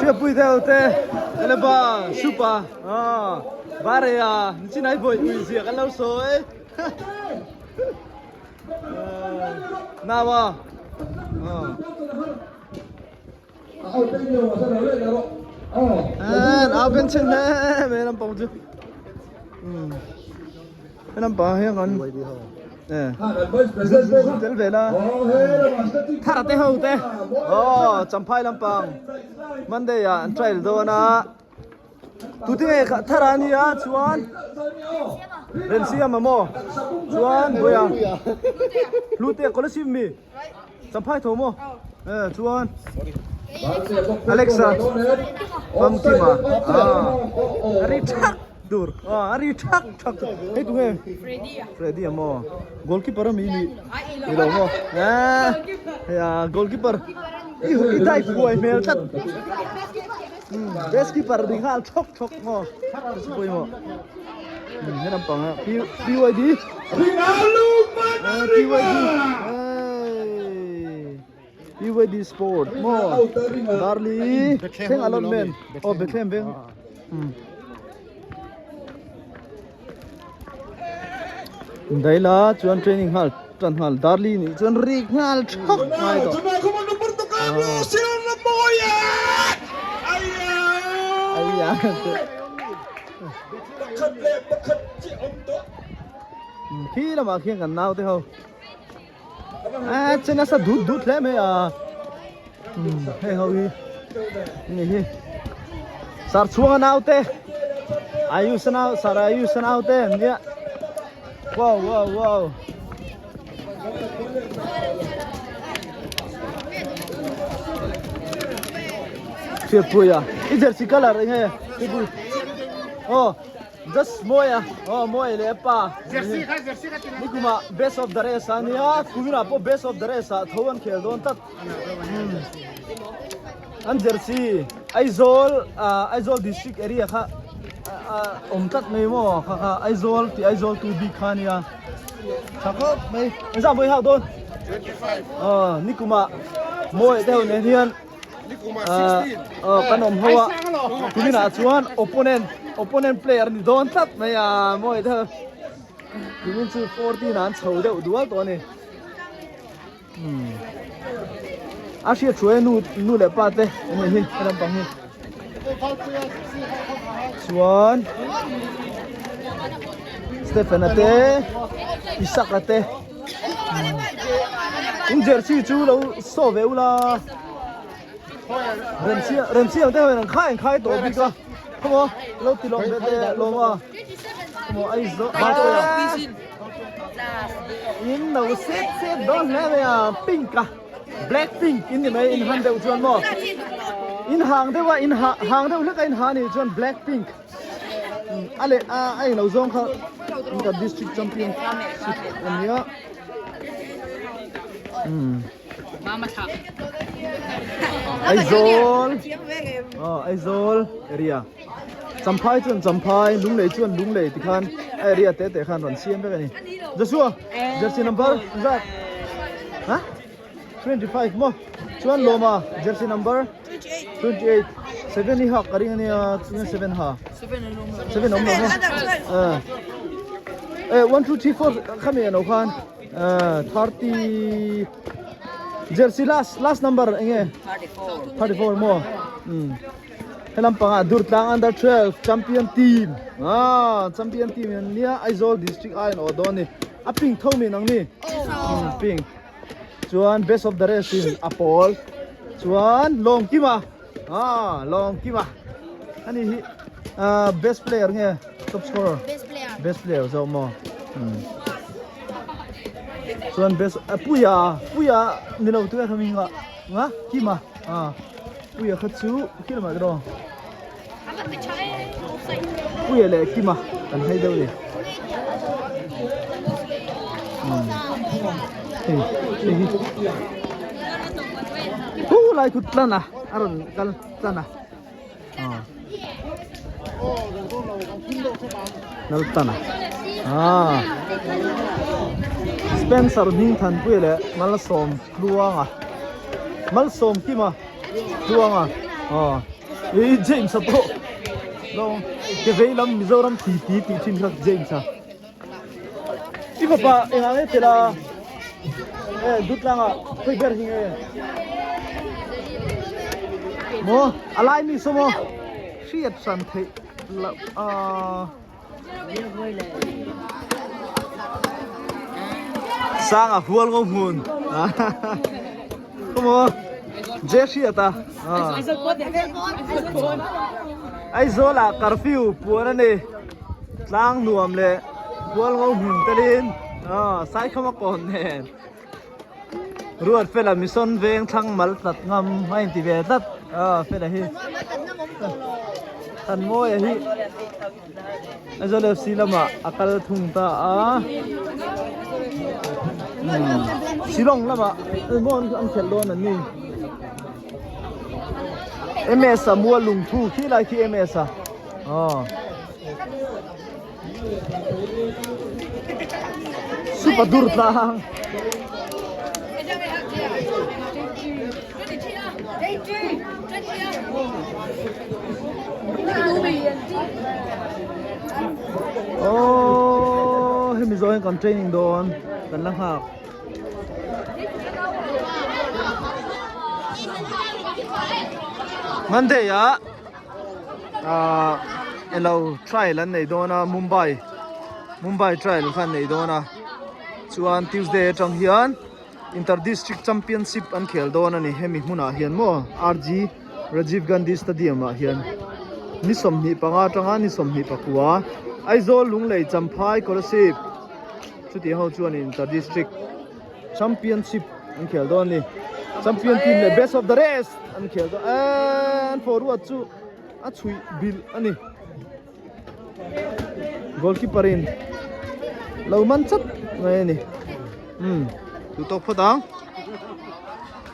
Hriatpui deuh te Eleba Supa Barea nichinai bawi ui zia kan lo sawi Nawa Au bên trên nè mẹ làm bóng chứ He lampang ah hian kan zu tel ve la thar te ho te aw champhai lampang Monday ah an trial dawn a tute nge kha thar a nia chuan Remsiama maw chuan Buia Hlute Kolasib mi Champhai tho maw chuan Alexa Famkima a ri thak tur a ri thak thak tur hei tunge Freddy a maw goalkeeper ami ni ni lo maw hei a goalkeeper i i dive huai hmel tlat best keeper ri nghal thawk thawk maw pawimawh he lampang ah PYD PYD PYD sport maw Darli thleng allotment aw Bethlehem veng Daila chuan training nghal tan nghal Darli nih chuan rik nghal thak ngai tawh. Khi lamah khian kan naute ho. A che nasa dut dut hle mai a hei ho hi ni hi sar chhuang a naute Ayush a nau sar Ayush a naute an nia wow wow wow Hriatpui a i jersey colour eng nge Hriatpui aw Just mawi a, aw mawi leh pa. Jersey kha jersey kha tina. Nikuma best of the rest a nia, kumina pawh best of the rest ah tho an khel dawn tlat. An jersey Aizawl Aizawl district area kha awm tlat mai maw kha kha Aizawl tih Aizawl tu bik kha nia. Tha khawp mai. Engzah mawi hak dawn? 25. Aw nikuma mawi te ho nen hian Kan awm ho a tuminah chuan opponent opponent player ni dawn tlat mai a mawi deuh tumin chu 14 ah an chho deuh dual tawh a ni a hriat thu e nu nu leh pa te an ni hi he lampang hi chuan Stephen a te Isaac a te In jersey chu lo saw ve ula remsiam remsiam te hoin an khai an khai tawh bik a khawmaw lo ti lawm ve te lawm a khawmaw Aizawl in lo set set dawn hle mai a pink a black pink in ni mai in han deuh chuan maw in hang deuh a in ha hang deuh hlek a in ha nih chuan black pink A leh a a englo zawng kha ka district championship a nia Aizawl aw Aizawl area Champhai chuan Champhai Lunglei chuan Lunglei tikhan a area te te khan rawn siam vek a ni Joshua jersey number zat ha 25 maw chuan lawma jersey number 28 7 hi hak ka ring ania chuan 7 ha 7 awm lo maw eh 1 2 3 4 khami ano khan 30 jersey last last number enge 34 maw um helam panga Durtlang under 12 champion team ah champion team an nia Aizawl district a in awh dawn ni a pink tho min ang ni pink Chuan best of the rest in a pawl chuan Lawngkima ah Lawngkima ani hi ah best player nge top scorer Best player. best player zawk maw hmm chuan best a puia puia ni lo tu e kha mi nga nga kima ah puia kha chu khi lamah te rawh Puia leh Kima kan hei deuh ni. Hei hei hi Hu lai kut tlan a a rawn kal tlan a Lal tlan a ah Spencer Hmingthanpuia leh Malsawm Tluanga Malsawm Kima Tluanga aw. I James a pawh lo ke vei lam Mizoram thi ti tih thin kha James a. I fapa engah nge tel a? E Dutlanga khawi ber hi nge? Maw a lai mi saw maw? Hriat hran theih loh a. Sanga hual ngo hmun. Khaw Je hriat a. Aizawl ah curfew puan a ni. Tlang nuam leh hual ngo hmun telin Saikhama kawn nen Ruat fela mission veng thlang mal tlat ngam a inti ve tlat fela hi. Thanmawia hi Aizawl FC lamah a kal thung ta a Shillong lamah engmaw an khelh dawn an ni MS a mual lungthu khi lai khi MS a aw Super dur tlang. Oh, hemi zawh hian kan training dawn kan la nghak. Monday ah ah elo trial an nei dawn a Mumbai Mumbai trial kha an nei dawn a chuan Tuesday atang hian Inter District Championship an khel dawn a ni hemi hmunah hian maw RG Rajiv Gandhi Stadium ah hian ni 25 atanga ni 24 Aizawl Lunglei Champhai Kolasib chutih ho chuan Inter District Championship an khel dawn a ni Champion team leh best of the rest an khel dawn an forward chu a chhuih bilh a ni. Goalkeeper in lo man chat mai a ni. Umm duh tawk phawt ang.